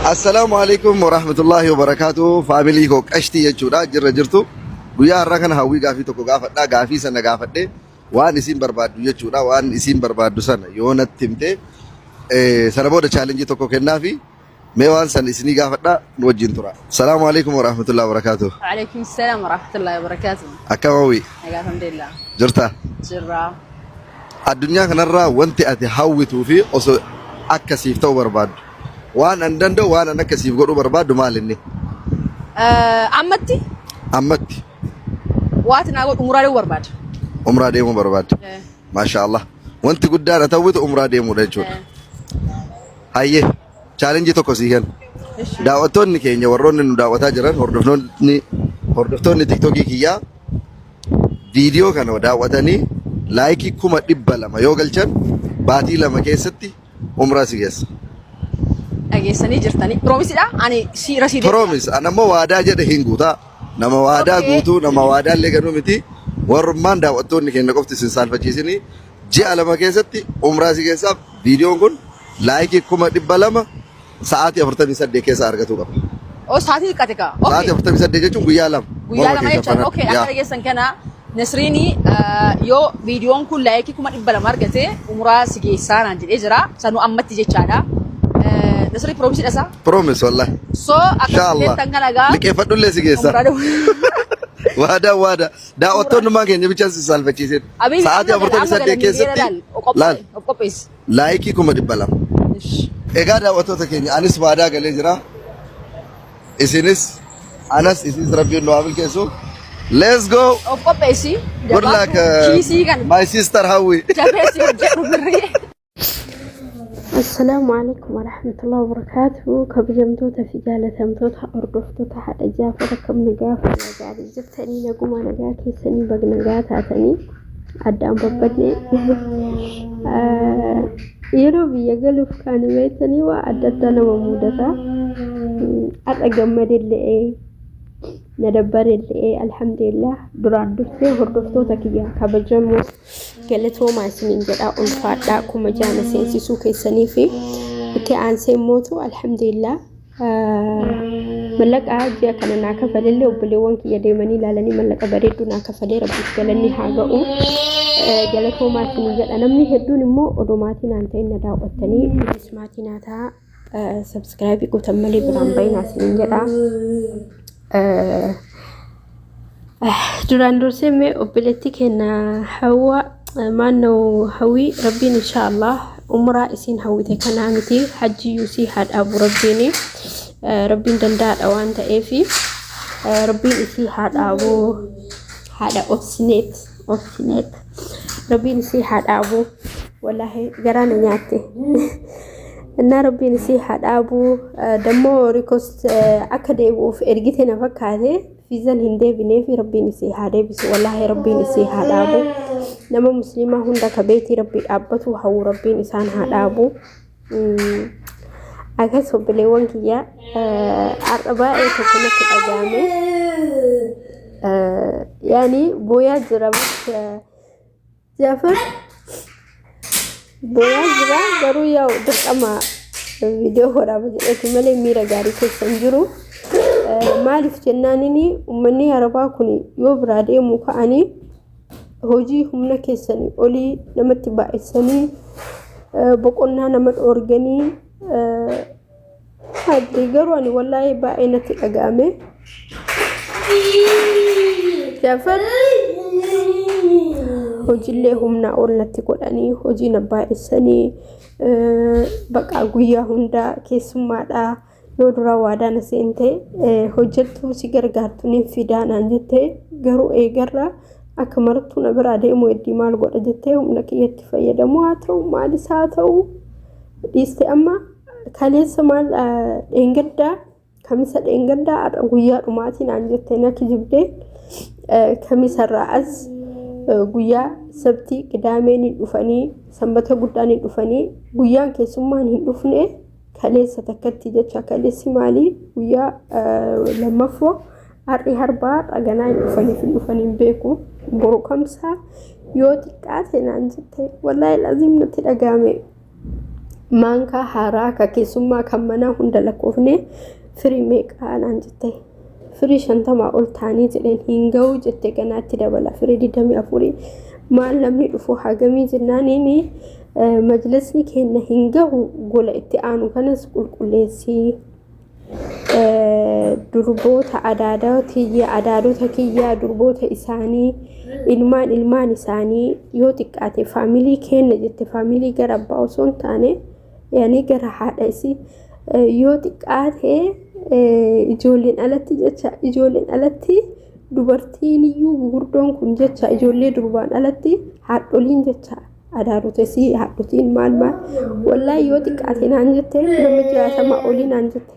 Assalaamu alaikum warahmatullahi wabarakatuh. Family koo qashtii jechuudha. Jirra jirtu. Guyyaa har'aa kana Hawwii gaafii tokko gaafadha. Gaafii sana gaafadhe waan isiin barbaaddu jechuudha. Waan isiin barbaaddu sana yoo natti himte sana booda challenge tokko kennaafi mee waan sana isinii gaafadha nu wajjin tura. Assalaamu alaikum warahmatullahi wabarakatuh. Waalaikum salam warahmatullahi wabarakatuh. Akkam Hawwii? Nagaa alhamdulillah. Jirta? Jirra. Addunyaa kanarraa wanti ati hawwituu fi osoo akka siif ta'u barbaaddu waan an danda'u waan an akka siif godhuu barbaaddu maal inni? Ammatti Ammatti waati naa godhu umuraa deemuu barbaada. Umraa deemuu barbaadda. Maasha Allah. Wanti guddaan ati hawwitu umraa deemuudha jechuudha. Hayyee challenge tokko sii kenna. Daawwattoonni keenya warroonni nu daawwataa jiran hordoftoonni TikTokii kiyyaa viidiyoo kana daawwatanii like 200,000 yoo galchan baatii 2 keessatti umraa si geessa. Dhageessanii jirtanii. Promisidha? Ani si rasiidee. Promise an ammoo waadaa jedhe hin guutaa. Nama waadaa guutuu nama waadaa illee ganuu miti. Warrummaan daawwattoonni keenya qofti isin saalfachiisinii ji'a 2 keessatti umraa si geessaaf viidiyoon kun like 200,000 sa'aatii 48 keessa argatuu qaba. Oh, sa'aatii xiqqate kaa. Okay. Sa'aatii 48 jechuun guyyaa 2. Guyyaa Morma 2 kee jecha. shaffana. Okay, akka Yaa. dhageessan kana Nasriini yoo viidiyoon kun like 200,000 argate umuraa si geessaa naan jedhee jira. Sanuu ammatti jechaadha. Nasrii promise dhasa. Promise wallahi. So akka Inshallah. jettan kana gaa Liqeeffadhullee si geessa. umuraa deemu. Waadaa waadaa. Daawwattoonnummaan keenya bichaan si saalfachiisin. Abiy Sa'aatii amma gala amma gala 48 miiliyoona keessatti laal laal of qopheessi. like 200,000. Egaa daawwattoota keenya anis waadaa galee jira. Isinis anas isinis rabbiin nu haa milkeessu. Let's go. Of qopheessi. Good luck. Kiisii kan My sister Hawwi. jabeessi hojjedhu birrii. Assalaamu alaikum warahmatullahi wabarakatuh. Kabajamtoota fi jaalatamtoota hordoftoota haadha Jaafar, akkam nagaa fayyaa gaarii jirtanii? Naguma nagaa keessanii baga nagaa taatanii addaan babbadne. Yeroo biyya galuuf kaane beektanii waa adda addaa nama mudata. Har'a gammadellee na dabbarellee, alhamdulillah. Duraan dursee hordoftoota kiyya kabajamoo, galatoomaa isiniin jedhaa, ulfaadhaa 6,000 na seensisuu keessanii fi itti aansee mootu alhamdulillah mallaqa ji'a kana naa kafalellee obboleewwan kiyya deemanii ilaalanii mallaqa bareedduu naa kafalee, rabbiif galanni haa ga'u. Galatoomaa isiniin jedha. Namni hedduun immoo odoo maatii naan ta'in na daawwattanii, please maatii naa ta'a, subscribe gootan malee biraan bayinaa isiniin jedha. Duraan dursee mee obboleettii keenya Hawwa maannoo Hawwii, rabbiin insha Allah umraa isiin hawwite kanaa miti hajji yuusii haa dhaabu rabbiin. Rabbiin danda'aadha waan ta'eef rabbiin isii haa dhaabu. Haadha obsineet obsineet rabbiin isii haa dhaabu. Wallaahi garaa na nyaatte. Innaa rabbiin isii haa dhaabu. Dammoo request akka deebi'uuf ergite na fakkaate, viizaan hin deebineef, rabbiin isii haa deebisu. Wallaahi rabbiin isii haa dhaabu. Nama musliimaa hunda ka beetii rabbii dhaabbatu hawwu rabbiin isaan haa dhaabu. Akkas obboleewwan kiyya, har'a baay'ee tokko natti dhaga'ame. Yaani booyaa jira, Jaafar booyaa jira, garuu yaa dirqama viidiyoo waraaba jedheeti malee miira gaarii keessa hin jiru. Maaliif jennaanini uummanni Arabaa kun yoo biraa deemu ka'anii hojii humna keessanii olii namatti baay'isanii boqonnaa nama dhoorganii adde. Garuu ani wallaahi baay'ee natti dhaga'ame. Jaafar hojiilee humnaa ol natti godhanii, hojii na baay'isanii, baqa guyyaa hundaa keessummaadhaa. Yoo dura waadaa na seente hojjettuu si gargaartu ni fidaa naan jette, garuu eegarra akka martuu na biraa deemu heddii maal godha jettee humna kiyyatti fayyadamu haa ta'u maalis haa ta'u dhiiste. Amma kaleessa maal dheengaddaa, kamisa dheengaddaa har'a guyyaa dhumaatii naan jette, na kijibdee. Kamisarraa as guyyaa sabtii qidaameen hin dhufanii, sanbata guddaan hin dhufanii, guyyaan keessummaan hin dhufne kaleessa takkatti jecha. Kaleessi maalii guyyaa lammaffoo, har'i harbaa, dhaganaa hin dhufaniif hin dhufanii hin beeku, boru kamsaa yoo xiqqaate naan jette. Wallaahi laziim natti dhaga'ame. Maankaa haaraa ka keessummaa kan manaa hunda lakkoofne firii meeqaa naan jette. Firii 50 ol taanii jedheen hin ga'u jette ganaatti dabala firii 24 maal namni dhufu hagamii jennaaniin majlisni keenya hin gahu gola itti aanu kanas qulqulleessii durboota adaadaa kiyya adaadota kiyyaa durboota isaanii ilmaan ilmaan isaanii yoo xiqqaate faamilii keenya jette faamilii gara abbaa osoo hin taane yaani gara haadha isii yoo xiqqaate ijoolleen alatti jecha ijoolleen alatti dubartiin iyyuu gugurdoon kun jecha ijoollee durbaan alatti haadholiin jecha adaadota isii haadhotiin maal maal wallaahi yoo xiqqaate naan jette nama 60 olii naan jette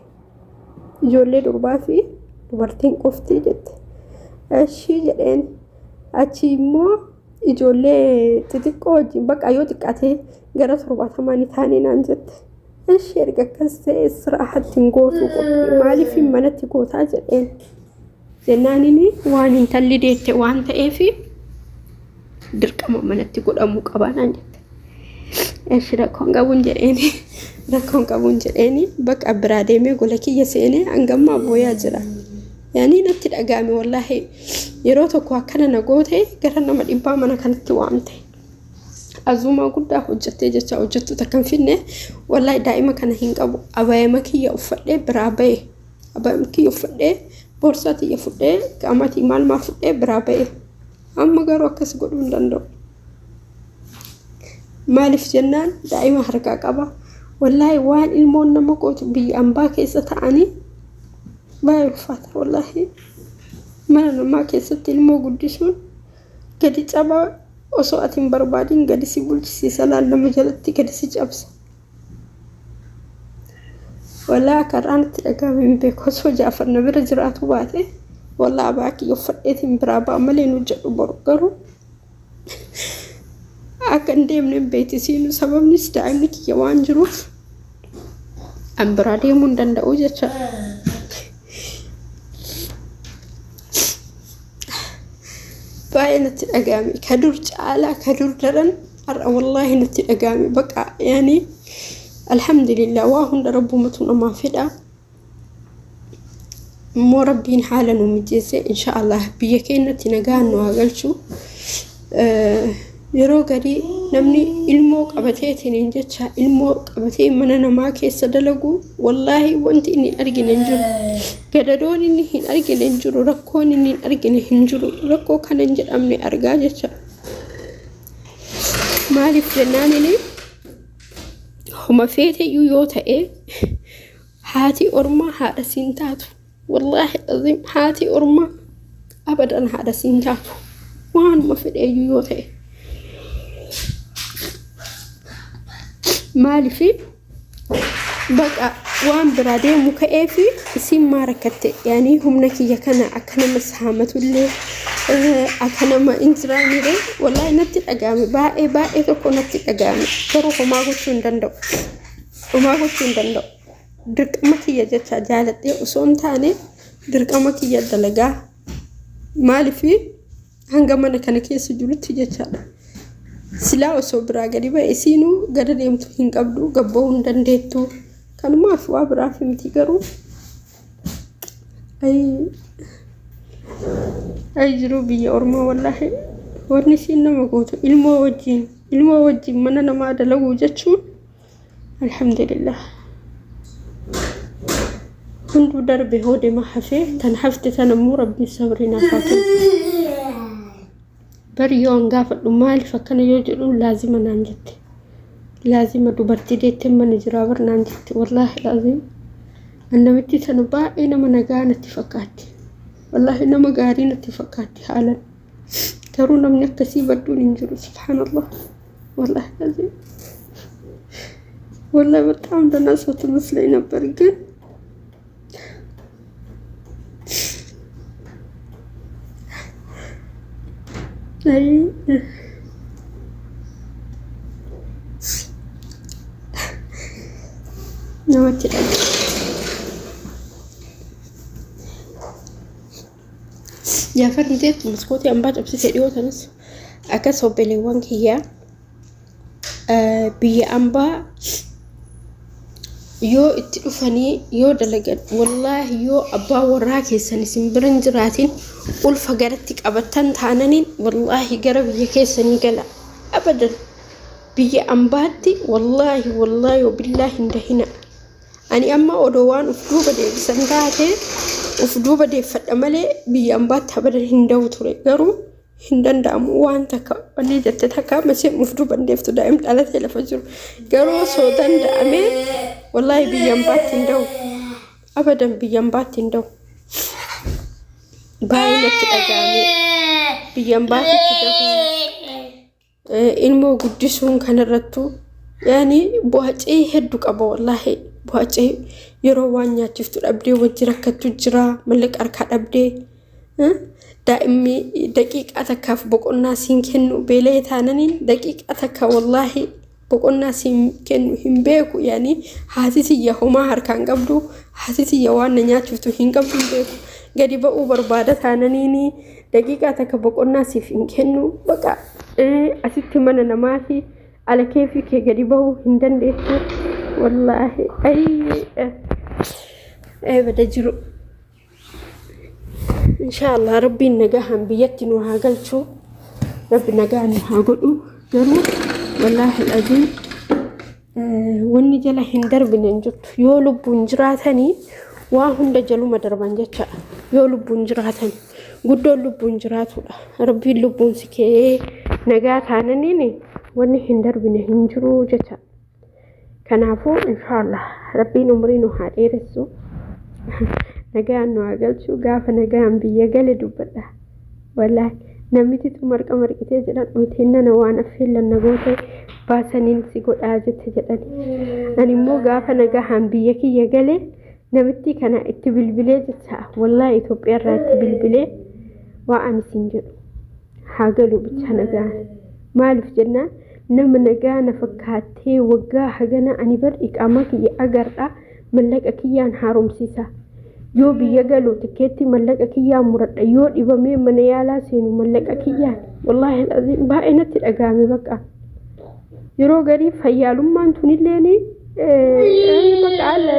ijoollee durbaa fi dubartiin qofti jette. Ishii jedheen achi immoo ijoollee xixiqqoo wajjin bakka yoo xiqqaate gara 70 ni taane naan jette. Ishii erga akkas ta'e siraahatti hin gootu qophii maaliif manatti gootaa jedheen. Jennaanini waan intalli deette waan ta'eef dirqama manatti godhamuu qabaa naan jette. Eshi rakkoon qabuun jedheeni rakkoon qabuun jedheeni bakka biraa deemee gola kiyya seenee hangammaa booyaa jira. Yaanii natti dhaga'ame wallaahi yeroo tokko akkana na goote gara nama 100 mana kanatti waamte. Azuumaa guddaa hojjettee jecha hojjettoota kan finne wallaahi daa'ima kana hin qabu abaayama kiyya uffadhee biraa ba'e. Abaayama kiyya uffadhee boorsaa tiyya fudhee qaamatii maal maal fudhee biraa ba'e. Amma garuu akkas godhuu hin danda'u. Maaliif jennaan daa'ima harkaa qaba. Wallaahi waan ilmoon nama gootu biyya ambaa keessa ta'anii baay'ee ulfaata wallaahi. Mana namaa keessatti ilmoo guddisuun gadi cabaa osoo ati hin barbaadin gadi si bulchisiisa laal nama jalatti gadi si cabsa. Wallaahi akka har'aa natti dhaga'ame hin beeku osoo Jaafar na bira jiraatu baate wallaahi abaa kiyya uffadheetiin biraa ba'a malee hin hojjedhu boru garuu akka hin deemne hin beekti isiinu sababnis daa'imni kiyya waan jiruuf an biraa deemuu hin danda'u jecha. Baay'ee natti dhaga'ame ka dur caalaa ka dur daran har'a wallaahi natti dhaga'ame baqa yaani alhamdulillah waa hunda rabbumatu namaa fedha immoo rabbiin haala nu mijeesse insha Allah biyya keenyatti nagaan nu haa galchu. Yeroo garii namni ilmoo qabateetiin jecha ilmoo qabatee mana namaa keessa dalagu wallaahi wanti inni hin argine hin jiru. Gadadoon inni hin argine hin jiru. Rakkoon inni hin argine hin jiru. Rakkoo kana hin jedhamne argaa jecha. Maaliif jennaan inni homa feeteyyuu yoo ta'e haati ormaa haadha siin taatu. Wallaahi aziim haati ormaa abadan haadha siin taatu. Waanuma fedheeyyuu yoo ta'e. Maaliif baqa waan biraa deemu ka'ee fi isiin maa rakkatte yaanii humna kiyya kana akka nama saamatullee akka nama hin jiraannillee wallaahi natti dhaga'ame baay'ee baay'ee tokko natti dhaga'ame garuu homaa gochuu hin danda'u homaa gochuu hin danda'u dirqama kiyya jecha jaaladhee osoo hin taane dirqama kiyya dalagaa maaliif hanga mana kana keessa jirutti jechaadha. Silaa osoo biraa gadi ba'e isiinuu gada deemtu hin qabdu gabba'uu hin dandeettu. Kanumaaf waa biraaf miti garuu ay jiruu biyya ormaa wallaahi wanni isiin nama gootu ilmoo wajjin mana namaa dalaguu jechuun alhamdulillah. Hunduu darbe hoodema hafee tan hafte tan ammoo rabbiin sabrii naaf haa kennu. Bari yoo an gaafadhu maaliif akkana yoo jedhu laazima naan jette. Laazima dubartii deettee mana jiraa bar naan jette. Wallaahi laazim. An namitti tana baay'ee nama nagaa natti fakkaatti. Wallaahi nama gaarii natti fakkaatti haalan. Garuu namni akkasii badduun hin jiru subhaanallah. Wallaahi laazim. Wallaahi በጣም ደህና ሰው ትመስለኝ ነበር ግን namatti dhaga'ama. Jaafar ni teettu maskootii ambaa cabsite dhiyoo tanas akkas obboleewwan kiyyaa biyya ambaa Yoo itti dhufanii yoo dalagan, wallaahi yoo abbaa warraa keessan isin bira hin jiraatin, ulfa garatti qabattan taananiin, wallaahi gara biyya keessanii gala. Abadan biyya ambaatti wallaahi wallaahi wabillaahi hin dahina. Ani amma odoo waan uf duuba deebisan taate uf duuba deeffadha malee biyya ambaatti abadan hin dahu ture. Garuu hin danda'amu, waan takka wanni jette takka maseen uf duuba hin deeftu, daa'im dhalatee lafa jiru. Garuu osoo danda'amee wallaahi biyya ambaatti hin dahu. Abadan biyya ambaatti hin dahu. Baay'ee natti dhaga'ame biyya ambaatti dahu. Ilmoo guddisuun kanarrattuu yaani bu'aa hedduu qaba, wallaahi. Bu'aa yeroo waan nyaachiftu dhabdee wajji rakkattu jira, mallaqa harkaa dhabdee, daa'imni daqiiqaa takkaaf boqonnaa siin kennu, beela'ee taananiin daqiiqaa takka wallaahi boqonnaa siin kennu hin beeku. Yaani haati tiyya homaa harkaan qabdu, haati tiyya waan na nyaachiftu hin qabdu, hin beeku. Gadi ba'uu barbaada taananiini daqiiqaa takka boqonnaa siif hin kennu. Baqa asitti mana namaati ala keefii kee gadi ba'uu hin dandeessu, wallaahi. Ayii bada jiru. Inshaallah Rabbiin nagahaan biyyatti nu haa galchu, Rabbi nagaa nu haa godhu. Garuu wallaahi aziim wanni jala hin darbine hin jirtu. Yoo lubbuun jiraatanii waa hunda jaluma darban jechaadha. Yoo lubbuun jiraatan, guddoon lubbuun jiraatudha. Rabbiin lubbuun si ka'ee nagaa taananiin wanni hin darbine hin jiru jecha. Kanaafuu inshaallah Rabbiin umrii nu haa dheeressu, nagaan nu haa galchu. Gaafa nagaan biyya gale dubbadha. Wallaahi namititu marqa marqitee jedhan, oyiteennana waan affeellanna goote baasaniin si godhaa jette jedhani. Ani immoo gaafa nagahaan biyya kiyya gale namitti kana itti bilbilee jecha, wallaahi Itoophiyaa irraa itti bilbilee waa ani siin jedhu haa galu bicha nagaan. Maaliif jennaan, nama nagaa na fakkaattee waggaa hagana ani bar iqaamaa kiyya agarra, mallaqa kiyyaan haaromsiisa. Yoo biyya galu tikkeetti mallaqa kiyyaan muradha. Yoo dhibamee mana yaalaa seenu mallaqa kiyyaan. Wallaahi al'aziim baay'ee natti dhagahame. Bakka yeroo garii fayyaalummaan tunilleen bakka haala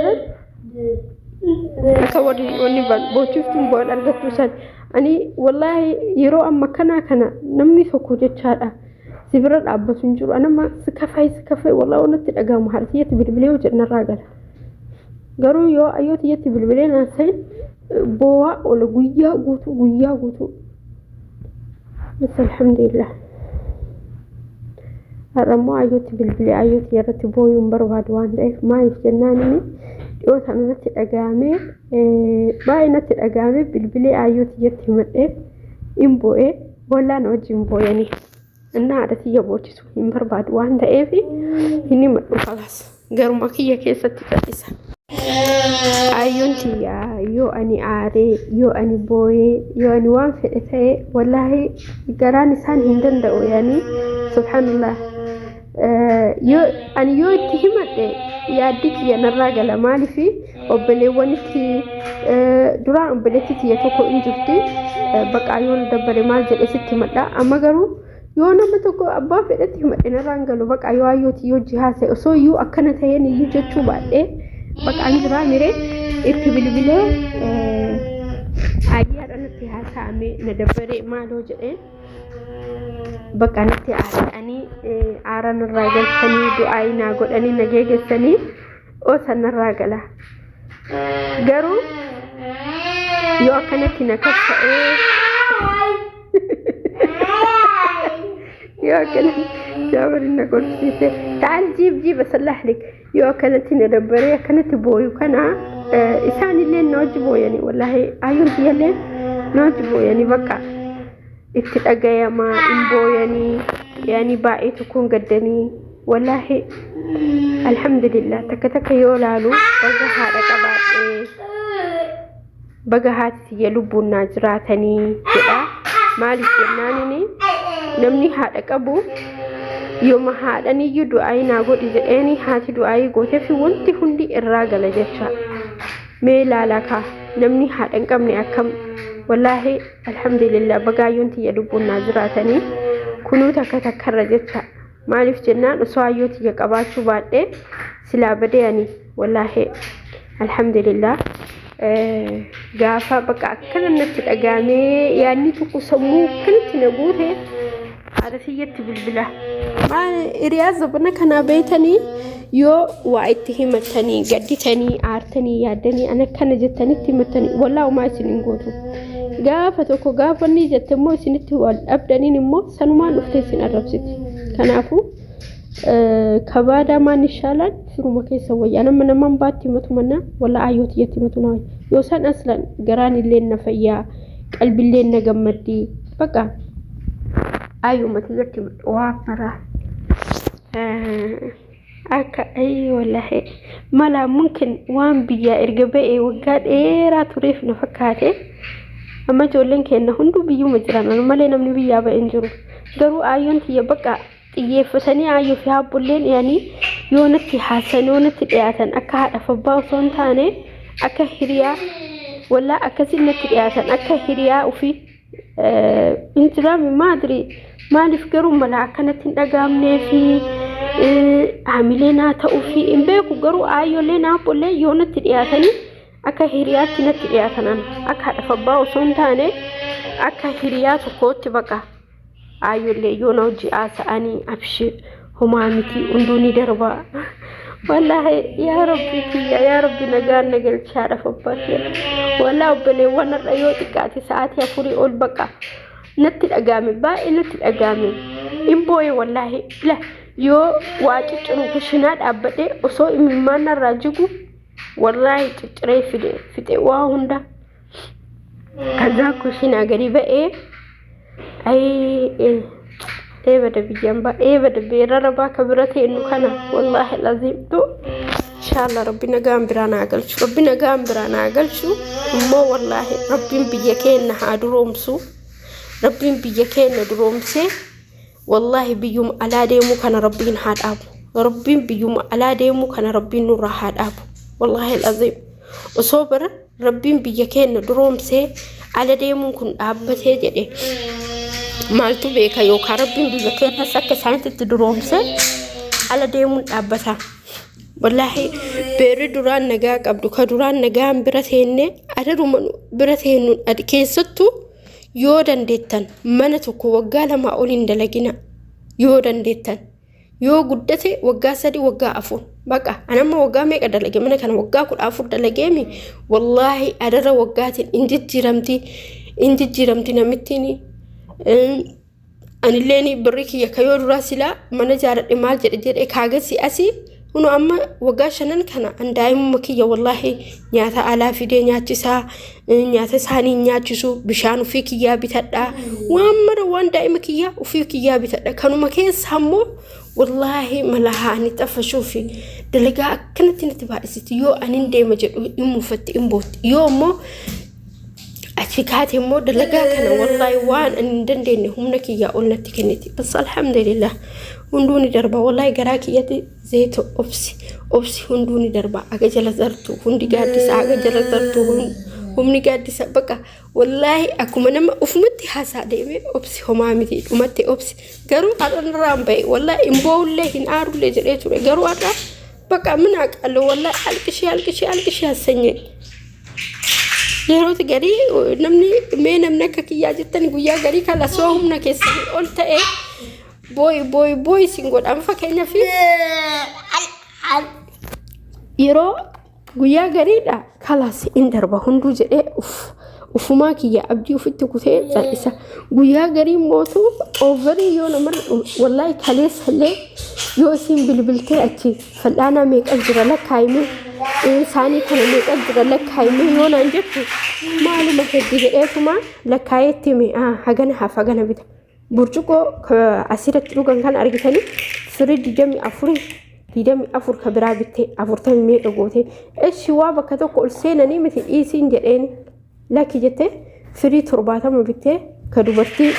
akka warri wanni boochiftuun bu'aan argattu san. Ani wallaahi yeroo amma kanaa kana namni tokko jechaadha si bira dhaabbatu hin jiru. Anama si kafay si kafay, wallaahi natti dhagahamu. Haadha tiyyatti bilbilee hojjedha narraa gala. Garuu yoo ayyoo tiyyatti bilbilee naan sa'in boo'aa oola guyyaa guutuu, guyyaa guutuu. Bas, alhamdulillah. Har'a immoo ayyootti bilbilee ayyootti irratti booyuu hin barbaadu waan ta'eef. Maaliif jennaan, inni dhiyoo sana natti dhaga'amee, baay'ee natti dhaga'amee, bilbilee ayyootti jetti himadhee hin boo'ee, wallaan wajjin booyanii. Innaa haadha tiyya boochisuu hin barbaadu waan ta'eef hin himadhu, kalaas garuma kiyya keessatti cal'isa. Ayyoon tiyya yoo ani aaree, yoo ani booyee, yoo ani waan fedhe ta'e, wallaahi garaan isaan hin danda'u. Yaani subhaanallah, yoo ani yoo itti himadhe yaaddi kiyya narraa gala. Maaliif, obboleewwanitti duraan obboleetti tiyya tokko hin jirti, baqaa yoon dabbale maal jedhe sitti himadha. Amma garuu yoo nama tokko abbaa fedhetti himadhe narraan galu. Baqaa yoo ayyooti yoo jihaase osoo iyyuu akkana ta'een iyyuu jechuu baadhee baqaan jiraa miree itti bilbilee ayyaadha natti haasa'ame na dabbaree maaloo jedheen, bakka natti haasa'anii aara narraa galchanii, du'aa naa godhanii na geegessanii osa narraa gala. Garuu yoo akkanatti na kaffa'ee, yoo akkanatti jaabarin na gorsiise, ta'al jiib jiib asallaahlik, yoo akkanatti na dabbaree akkanatti booyu kana, isaanillee na wajji booyanii, wallaahi ayyuun tiyyallee na wajji booyanii, bakka itti dhagayamaa hin booyanii, yaani baay'ee tokkoon gaddanii. Wallaahi alhamdulillah, takka takka yoo laalu baga haadha qabaadhee, baga haati tiyya lubbuun naa jiraatanii jedha. Maaliif jennaanini, namni haadha qabu yooma haadhaniyyuu du'aayii naa godhi jedheeni haati du'aayii gooteef wanti hundi irraa gala jecha. Mee ilaalaa kaa, namni haadha hin qabne akkam? Wallaahi alhamdulillah, bagaayyoon tiyya lubbuun naa jiraatanii kunuu takka takkarra jecha. Maaliif jennaan, osoo hayyoo tiyya qabaachuu baadhee silaa badee ani. Wallaahi alhamdulillah gaafa bakka akkana natti dhagaamee yaadni tokko sammuu akkanatti na guute haadha tiyyatti bilbila. Maal hiriyaa zabana kanaa beeytanii yoo waa itti himatanii gadditanii aartanii yaaddanii ana akkana jettanitti himatanii wallaa homaa isin hin gootu. Gaafa tokko gaafa inni jette immoo isinitti wal dhabdaniin immoo sanumaan dhuftee isin arrabsiti. Kanaafuu kabaadaa maan ishaalaan firuma keessa wayya. Nama namaan baatti himatu manna wallaa ayyoo tiyyatti himatu na wayya. Yoo san aslan garaan illee na fayyaa qalbillee na gammaddii bakka ayyuma tiyyatti himadhu waa maraa. Akka ayi wallaahi malaa mumkin waan biyyaa erga ba'e waggaa dheeraa tureef na fakkaate. Amma ijoolleen keenya hunduu biyyuma jiran ana malee namni biyyaa ba'e hin jiru. Garuu aayyoon tiyya bakka xiyyeeffatanii aayyoo fi haabbolleen yaanii yoo natti haasan yoo natti dhiyaatan akka haadhaaf abbaa osoo hin taane akka hiriyaa wallaa akkasiin natti dhiyaatan akka hiriyaa ofii hin jiraami maadri maaliif garuu mala akkanatti hin dhagaamnee fi haamilee naa ta'uu fi hin beeku garuu aayyolee naa obbolee yoo natti dhiyaatanii akka hiriyaatti natti dhiyaatan akka haadhaaf abbaa osoo hin taane akka hiriyaa tokkootti baqa aayyolee yoo na hojii haasa'anii abshir homaa miti hunduu ni darba. Wallaahi yaa rabbi kiyya yaa rabbi nagaan na galchi haadhaaf abbaa kiyya. Wallaahi obboleewwan har'a yoo xiqqaate sa'aatii 4 ol baqa natti dhagaame baay'ee natti dhagaame. Hin boo'e wallaahi la yoo waa cicciru kushinaa dhaabbadhee osoo imimmaan narraa jigu wallaahi cicciree fide fixe waa hunda. Kazaa kushinaa gadi ba'ee ayii eebada biyyaan baa eebada beerara baa ka bira teennu kana wallaahi laziim tu inshallah rabbi nagaan biraa naa galchu rabbi nagaan biraa naa galchu immoo wallaahi rabbiin biyya keenya haa duroomsu rabbiin biyya keenya duroomsee wallaahi biyyuma alaa deemuu kana rabbiin haa dhaabu rabbiin biyyuma alaa deemuu kana rabbiin nurraa haa dhaabu wallaahi laziim osoo bara rabbiin biyya keenya duroomsee ala deemuun kun dhaabbatee jedhe maaltu beeka yookaan rabbiin biyya keenyas akka isaanitti duroomsee ala deemuun dhaabbata. Wallaahi beerri duraan nagaa qabdu ka duraan nagaan bira teenne adaruma bira teennu keessattuu yoo dandeettan mana tokko waggaa 2 ol hin dalagina yoo dandeettan. Yoo guddate waggaa 3 waggaa 4 baqa anamma waggaa meeqa dalage mana kana waggaa 14 dalageemi wallaahi adara waggaatiin hin jijjiiramti hin jijjiiramti namittiin anilleen birri kiyya ka yoo duraa silaa mana jaaradhe maal jedhe jedhe kaagasi asii Kuno amma waggaa shanan kana an daa'imuma kiyya wallaahi nyaata alaa fidee nyaachisaa nyaata isaanii hin nyaachisu bishaan ofii kiyyaa bitadha waan mara waan daa'ima kiyyaa ofii kiyyaa bitadha kanuma keessa ammoo wallaahi malahaa ani xafashuufi dalagaa akkanatti natti baay'isiti yoo anin deema jedhu hin muufatti hin bootti yoo immoo achi kaate immoo dalagaa kana wallaahi waan ani hin dandeenye humna kiyyaa ol natti kenniti bas alhamdulillah hunduu ni darba wallaahi garaa kiyyatti zayita obsi obsi hunduu ni darba aga jala zartu hundi gaaddisa aga jala zartu humni gaaddisa baqa wallaahi akkuma nama ufumatti haasaa deeme obsi homaa miti dhumatti obsi garuu har'a irraan ba'e wallaahi hin boo'ullee hin aarullee jedhee ture garuu har'a baqa mina aqallo wallaahi alqishee alqishee alqishee hassanyee Yerooti garii namni mee namni akka kiyyaa jettan guyyaa garii kan osoo humna keessanii ol ta'e booyi booyi booyi isin godhan fakkeenyaaf yeroo guyyaa gariidha kalaas in darba hunduu jedhee uf ufumaa kiyya abdii ufitti kutee cal'isa guyyaa garii mootu oovarii yoo namarra dhume wallaahi kaleessallee yoo isiin bilbiltee achi Fal'aanaa meeqa jira lakkaa'ime saanii kana meeqa jira lakkaa'ime yoo naan jettu maaluma heddi jedheetuma lakkaa'eetti hime hagana haaf hagana bita. Burcuqoo asirratti dhugan kan argitanii firii 24 24 ka biraa bittee afurtamii meeqa goote eshi waa bakka tokko ol seenanii miti dhiisiin jedheeni. Lakki jettee firii 70 bittee ka dubartii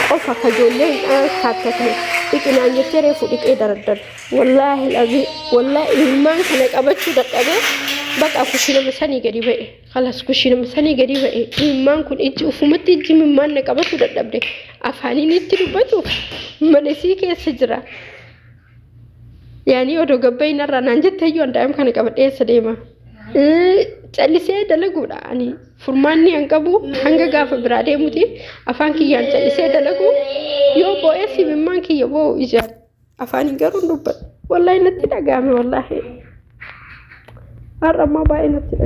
qofa ka ijoollee hin kaattatne dhiqinaan jettee reefu dhiqee daraddare. Wallaahi lazii wallaahi ilmaan kana qabachuu dadhabee baqa kushinama sanii gadi ba'e. Kalas kushinama sanii gadi ba'e. Ilmaan kun ijji ufumatti ijji mimmaan na qabachuu dadhabde. Afaaniin itti dubbatu mana isii keessa jira. Yaani odoo gabbayi narraa naan jette iyyuu an daa'ima kana qabadhee eessa deema? Callisee dalaguudha ani furmaanni an qabu hanga gaafa biraa deemuti afaan kiyyaan callisee dalagu yoo boo'ee simimmaan kiyya boo'u ijaan afaaniin garuu hin dubbadhu. Wallaahi natti dhaga'ame wallaahi. Har'a ammaa baay'ee natti dhaga'ame.